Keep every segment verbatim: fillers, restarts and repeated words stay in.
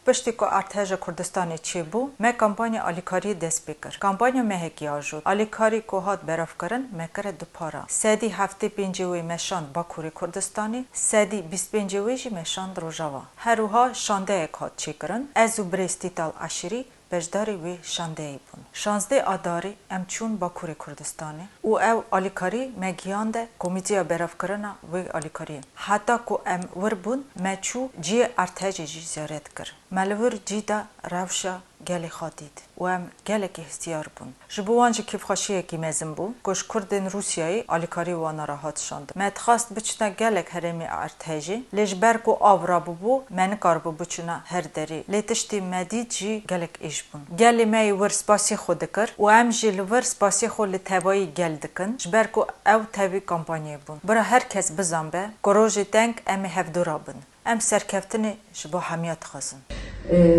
Piştî ku erdheja Kurdistanê çêbû, me kampanya alîkariyê dest pê kir. Kampanya mehekî ajot. Alîkarî ku hat beravkirin, me kire du para. Sedî heftê pêncê wê me şand Bakurê Kurdistanê, sedî bîst pêncê wê jî me şand Rojava. Her wiha şandeyek hat çêkirin. Ez û birêz Tîtal Eşîrî beşdarî wê şandeyê bûn. Şazdeh Adarê em çûn Bakurê Kurdistanê û ew alîkarî me gihande Komîteya Beravkirina wê alîkariyê. Heta ku em wir bûn, me çû cihê erdhejê jî ziyaret kir. Me li wir cî de rewşa gelê xwe dît û em gelekî hestiyar bûn. Ji bo wan jî kêfxweşiyekî mezin bû ku ji Kurdên Rûsyayê alîkarî wana re hat şandin. Me dixwest biçine gelek herêmê erdhejê, lê ji ber ku av rabûbû, me nikaribû biçine her derê. Lê tiştê me dît jî gelek êş bûn. Gelê me yê wir spasî xwe dikir û em jî li vir spasî xwe li tevayî gel dikin, ji ber ku ew tevî kampanyayê bûn. Bira her kes bizanbe ku rojê teng em ê hevdû rabin. Em serkeftinê ji bo hemiya dixwazin.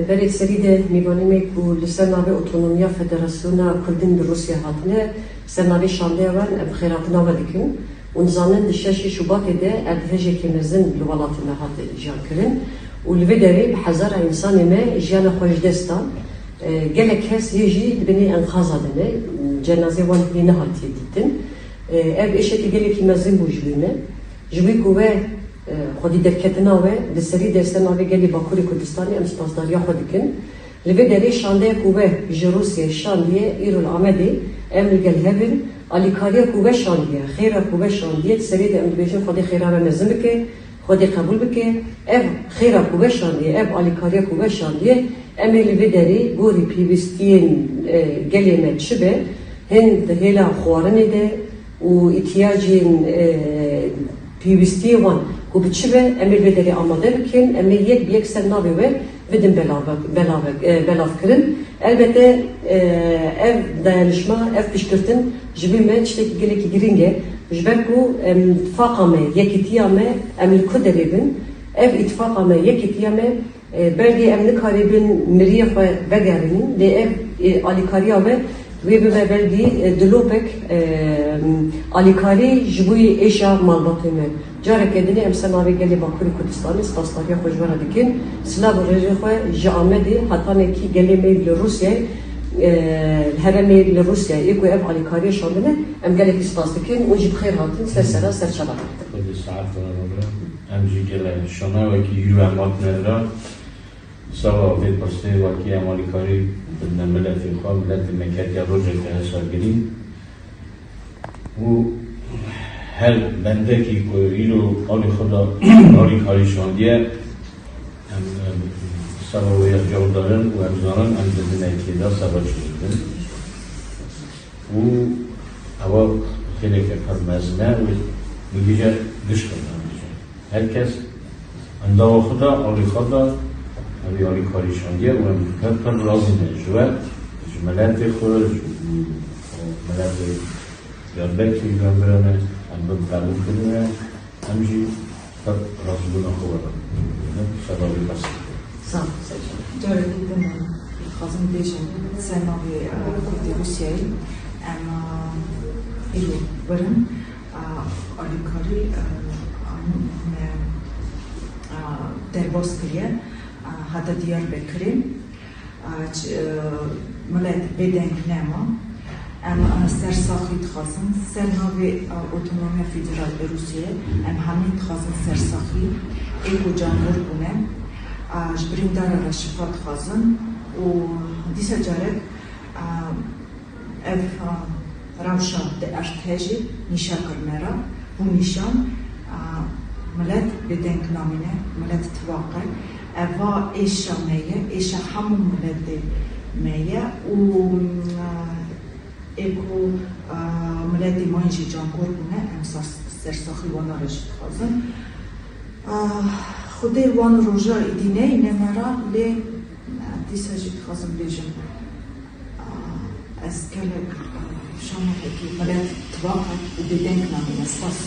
Berê serî de mêvanê me ku li ser navê Otonomiya Federasyona Kurdên li Rûsya hatine, ser navê şandeya wan em xêrhatina we dikin û nizanin di şeşê Şubatê de erdhejekê mezin li welatê me hat jiyankirin û li vê derê bi hezara însanê me jiyana xwe ji dest dan. Gelek kes yê jî di binê enqaza de ne, cenazê wan hê nehatiye dîtin. Ev êşekî gelekî mezin bû ji wî me. Ji wî ku we, e, xwedî derketina we di serî de ser navê gelê Bakurê Kurdistanê em spasdariya xwe dikin. Li vê derê şandeya ku we ji Rûsyayê şandiye, îro li Amedê em li gel hev in. Alîkariya ku we şandiye, xêra ku we şandiye, di serê de em dibêjin Xwedê xêra we mezin bike, Xwedê qebûl bike. Ev xêra ku we şandiye, ev alîkariya ku we şandiye, em ê li vê derê gorî pêwîstiyên, e, gelê me çi be, hin di hêla xwarinê de, û îhtiyacên, e, pêwîstiyê wan ku bi çi be, em ê li vê derê amade bikin, em ê yek bi yek ser navê we bidin belave-, belave-, e, belavkirin. Elbette, e, ev dayanişma, ev piştgirtin ji bo me tiştekî gelekî girîng e. Ji ber ku em tifaqa me, yekîtiya me, em li ku derê bin, ev îtifaqa me, yekîtiya me, E, belkî em nikaribin miriyê xwe vegerînin, lê ev, e, alîkariya we wê bibe belkî, e, dilopek, e, alîkarî ji bo êşa malbatê me. Careke dinê em ser navê gelê Bakurê Kurdistanê spasdariya xwe ji we re dikin. Silav û rêzê xwe ji Amedê hetanekî gelê me li Rûsyayê, e, herêmê li Rûsyayê ê ku ev alîkariya şandine, em gelekî spas dikin û jî bi xêr hatin ser sera ser çava hatin. Xwedê saet xwe re bibire. Em jî gelek şana wekî îro em hatine vira. Seba vê pirsê wekî em alîkarî bidine miletê xwe, miletê me ketiye rojeke hesa girîng. Û her bendekî ku îro alî xwe da alîkarî şandiye, em, em, seba wê ya cewdarin û em zanin em didine kê de seba çi dibin. Û ewa xêleke pir mezin e û digije giş xwe digije. Her kes endama xwe da, alî xwe da, em ê alîkarî şandiye û em pir pir razî ne ji we, ji miletê xwe, ji miletê Diyarbekirê, em birane, em bin qebûl kirine. Em jî pir razîbûna xwe were. Seba wî qasî. Sağ ol. Careke din dixwazim bêjim, ser navê, e, Kurdê Rûsyayê, em, e, îro birin, e, alîkarî, e, me, e, derbas kiriye, e, heta Diyarbekirê. A, ç-, e, milet bêdeng nema. Em, e, sersaxî dixwazin. Ser navê, e, Otonomiya Federal ê Rûsyayê, em hemî dixwazin sersaxî. Ê ku canbor bûne, a, ji birîndara re şifa dixwazin û dîsa carek, a, Ev, a, rewşa di erdhejê nîşa kir me re, bû nîşan, a, milet bêdeng namîne, milet tivaq e. Eva êşa me ye, êşa hemû miletê me ye û, a, ê ku, a, miletê mayîn jî cankor bûne, em sas-, sersaxî wana re jî dixwazin. A, Xwedê wan roja îdî neyîne me re, lê, a, dîsa jî dixwazim bêjim. Ez gelek şanekî milet tivaq e û bêdeng namîne. Spas.